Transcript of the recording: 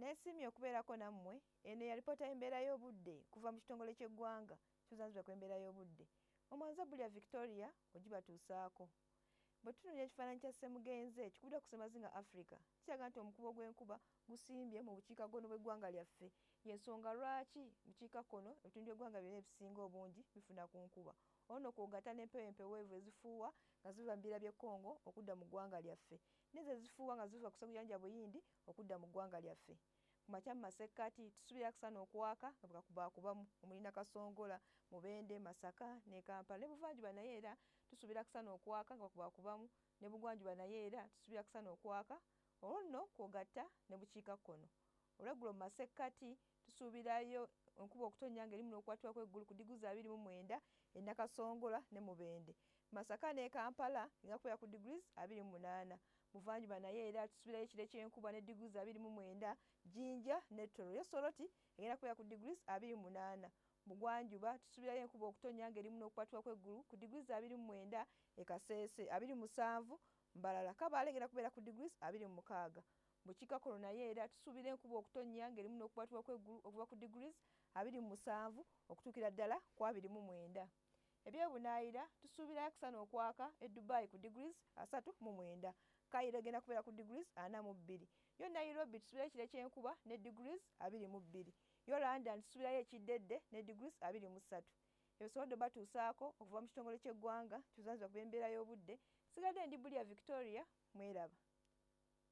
Neesiimye okubeerako nammwe. Eno ye alipoota y'embeera y'obudde kuva mu kitongole ky'eggwanga ekivunanyizibwa ku embeera y'obudde. Omwanza Bulya Victoria ogibatuusaako. Bwe tutunuulira ekifaananyi kya Ssemugenze ekikubiddwa ku Ssemazinga Africa, kiraga nti omukubo gw'enkuba gusimbye mu bukiikakkono bw'eggwanga lyaffe. Y'ensonga lwaki bukiikakkono ebitundu by'eggwanga byonna ebisinga obungi bifuna ku nkuba. Olwo nno kw'ogatta n'empewo empeweevu ezifuuwa nga ziva mu bibira by'e Congo okudda mu ggwanga lyaffe, n'ezo ezifuuwa nga ziva ku Sseguyanja Buyindi okudda mu ggwanga lyaffe. Ku makya mu masekkati tusuubira akasana okwaka nga bwekakubaakubamu omuli Nakasongola, Mubende, Masaka ne Kampala ne Buvanjuba naye era tusuubira akasana okwaka nga bwekakubaakubamu ne Bugwanjuba naye era tusuubira akasana okwaka olwo nno kw'ogatta ne Bukiikakkono. Olweggulo mu masekkati tusuubirayo enkuba okutonnya ng'erimu n'okukwatibwa kw'eggulu ku diguzi 29 e Nakasongola ne Mubende. Masaka ne Kampala egenda kubeera ku degrees 28. Buvanjuba naye era tusuubirayo ekire ky'enkuba ne degrees 29, Jinja ne Tororo. Yo Soroti egenda kubeera ku degrees 28. Bugwanjuba tusuubirayo enkuba okutonnya ng'erimu n'okukwatibwa kw'eggulu ku degrees 29 e Kasese, 27 Mbarara. Kabaale egenda kubeera ku degrees 26. Bukiikakkono naye era tusuubira enkuba okutonnya ng'erimu n'okukwatibwa kw'eggulu okuva ku degrees 27 okutuukira ddala ku 29. Ebyebunaayira tusuubirayo akasana okwaka e Dubai ku degrees 39. Cairo egenda kubeera ku degrees 42. Yo Nairobi tusuubirayo ekire ky'enkuba ne degrees 22. Yo London tusuubirayo ekiddedde ne degrees 23. Ebisobodde batuusaako okuva mu kitongole ky'eggwanga kivunanyizibwa ku by'embeera y'obudde. Nsigadde ndi Bulya Victoria, mweraba.